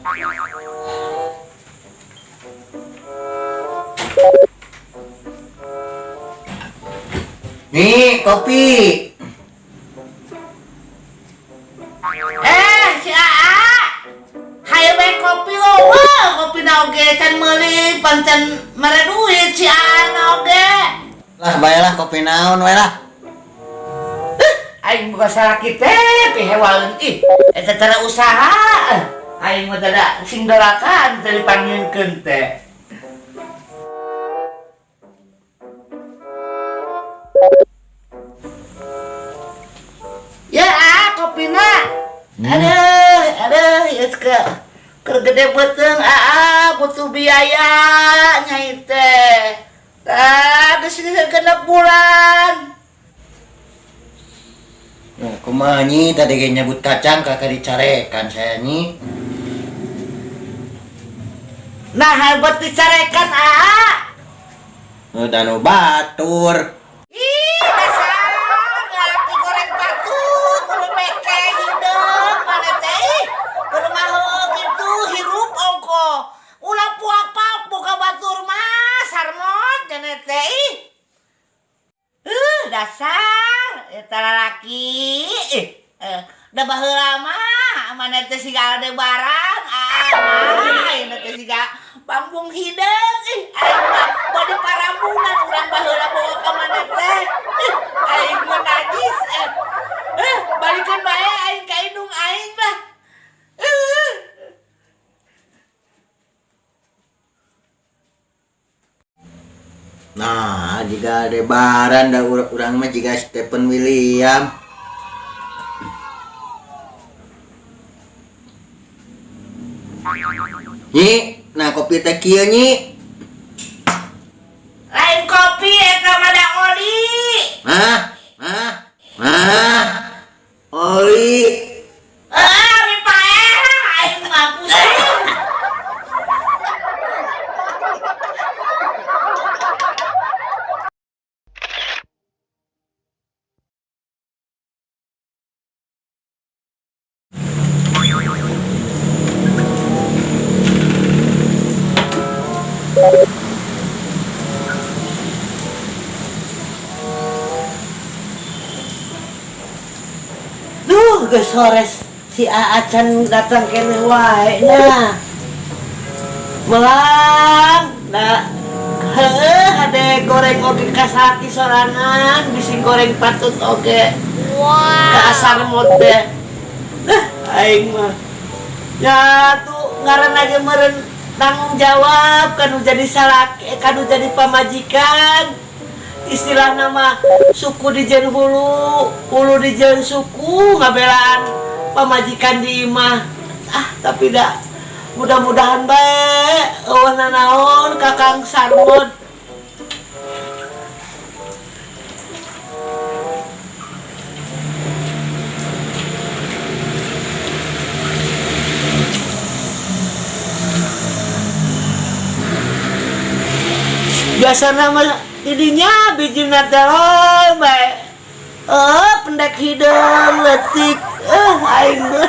Nih, kopi. Eh, si Aa. Hayo bae kopi lo. Wah, kopi na oge can meuli pan can mere duit si Aa na oge. Lah, bae lah kopi naon we lah. Aing boga salaki teh pihewaleun ih. Eta cara usaha. Aing mah tada sing dolakan teh dipanggilkeun teh. Ya, ah, kopina. Aduh, aduh, ya ke keur gede beuteung, aa, butuh biaya nyai teh. Tah, geus genep bulan. Nah, kumaha nyi tadi ge nyebut kacang kakak dicarekan saya nyi. Nah, hebat dicarekan, aa. Oh, danu batur. Ih, dasar ngalaki goreng patut, kudu meke hideung mana teh ih. Keur mah gitu hirup ongko. Ulah puak-pauk boga batur mah sarmot jane teh ih. Dasar eta lalaki. Ih, da baheula mah mana teh siga Aldebaran, aa mah ayeuna teh siga bambung hideung ih. Aing mah bade parambunan urang baheula bawa ka mana teh. Ih, aing mah najis. Balikeun bae aing ka indung aing lah. Nah, jika Aldebaran da urang mah jiga Stephen William. Nyi, nah kopi teh kieu nyi. Lain kopi eta mah da oli. Hah? Hah? Hah? Oli. Ah, mi paeh lah aing mah pusing. Duh, geus sores si Aa can datang keneh wae nya. Melang, da heueuh hade goreng oge ka salaki sorangan, bisi goreng patut oge. Wow. Ka asar teh. Aing mah. Ya tuh ngaranna ge meureun tanggung jawab kanu jadi salaki, kanu jadi pamajikan. Istilah nama suku dijen hulu, hulu dijen suku, ngabelaan pamajikan di imah. Ah, tapi dah mudah-mudahan bae eueuh nanaon Kakang Sarmod. Biasa nama idinya bijina teh bae. Pendek hideung leutik. Aing mah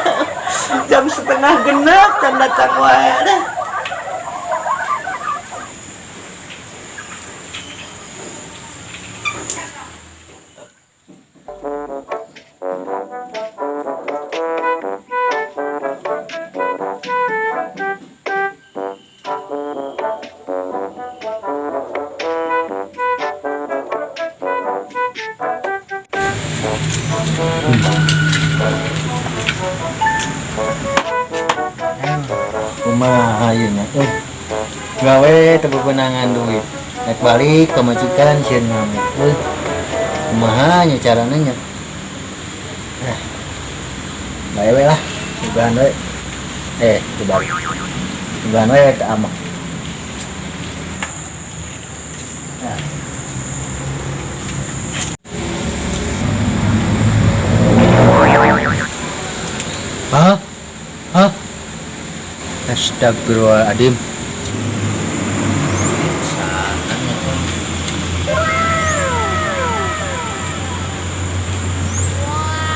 jam 5.30 can datang wae deh. Kumaha ieu nya euy. Gawe teu bebenangan duit. Rek balik pamajikan sieun ngamuk euy. Kumaha nya carana nya? Bae we lah, sugan we. Dibalik. Sugan we teu amek. Nah. Hah? Hah? Astagfirullahaladzim.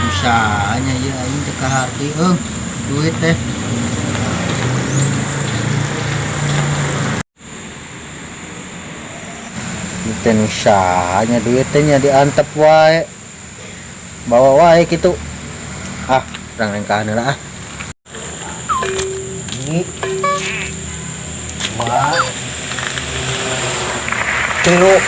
Usahanya ya aing teu kaharti euy duit teh. Teh nu saha nya duit teh nya diantep wae. Bawa wae kitu. Ah, urang rengkahan heula ah. Ini dua tilu.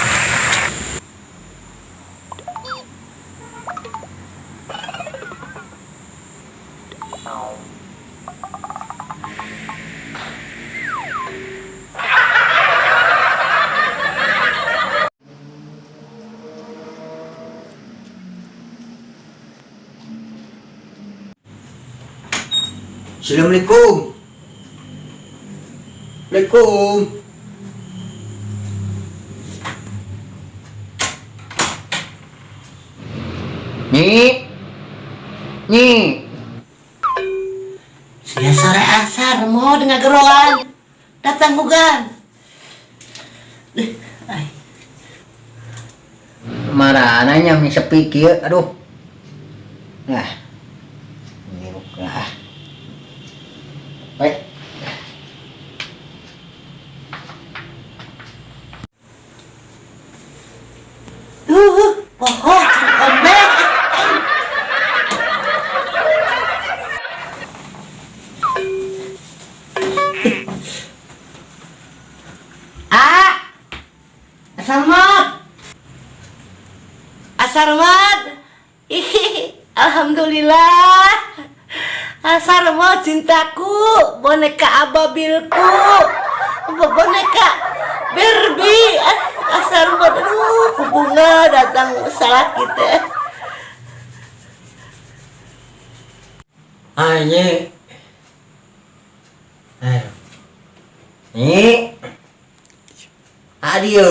Assalamualaikum. Assalamualaikum. Nyi. Nyi. Sia sore asar mau dengan geroan. Datang bukan? Ay. Marana nya meni sepi kieu, aduh. Nah. Ngiruk lah. Baik. Poho ombek. Ah, Asarmat. Asarmat. Ih, alhamdulillah. Asarmat cintaku, boneka ababilku. Boneka Barbie. Asarmat, aduh, bunga datang salah kita. Ah, Nyi. Eh. Nyi. Adio.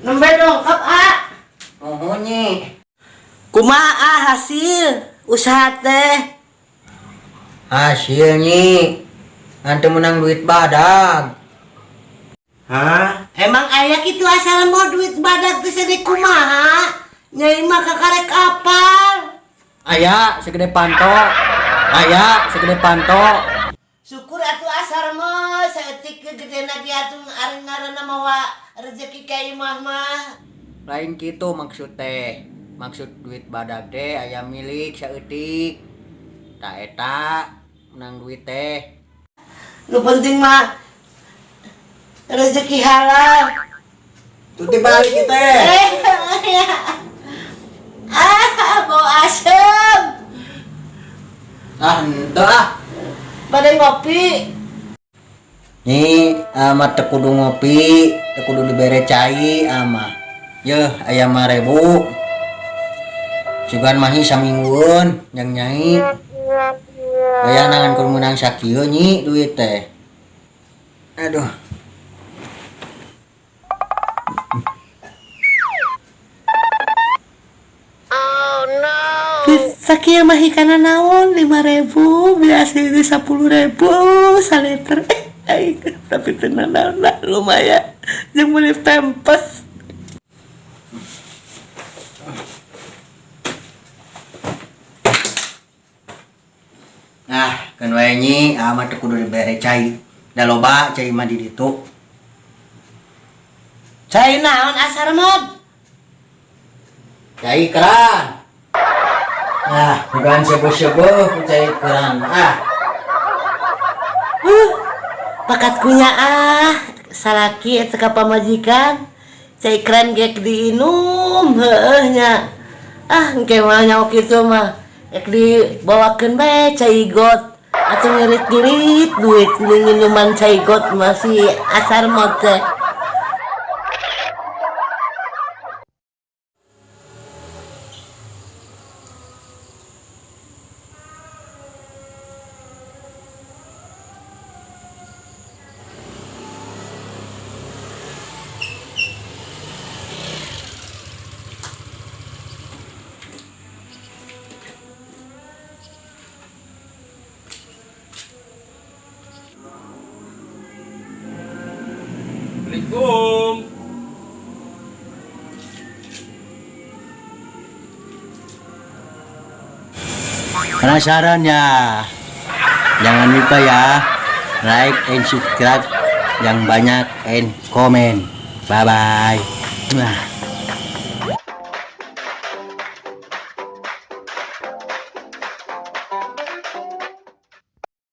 Nembe dongkap, ah. Nuhun, Nyi. Kumaha hasil usaha teh? Hasil, Nyi. Nanti menang duit badag. Hah? Emang aya kitu asal mau duit badag teh sedih kumaha? Nyai mah kakarek apal. Aya segede panto. Aya segede panto. Syukur atuh asar mah saeutik kegedena ge atuh ari ngaranna mawa rezeki ka imah mah. Lain kitu maksud teh. Maksud duit badag teh aya milik saeutik. Ta eta menang duit teh. Nu penting mah rezeki halal. Tuti balik teh. Ah, bau asem. Ah, henteu ah. Bade ngopi. Nyi, ama teu kudu ngopi, teu kudu dibere cai ama. Yeuh, aya 5.000. Sugan mahi saminggueun jang nyai. Aya nangan kudu meunang sakieu nyi duit teh. Aduh. Sakieu mah hikana naon 5.000 biasa ini 10.000 saliter. Aing tapi teu naon lumayan jeung meuli pempes. Nah, keun wae nyi, ama teu kudu dibere cai. Da loba cai mah di ditu. Cai naon asar mod? Cai keran. Nah, bukan sebuh-sebuh ku cai keran. Ah. Pakat kunya ah, salaki eta ka pamajikan. Cai keran gek diinum heueuh nya. Ah, engke mah nyaho kitu mah. Ek dibawakeun bae cai got. Atuh ngirit-ngirit duit minuman cai got masih asar mod teh. Assalamualaikum. Penasaran ya? Jangan lupa ya, like and subscribe yang banyak and comment. Bye bye. Mwah.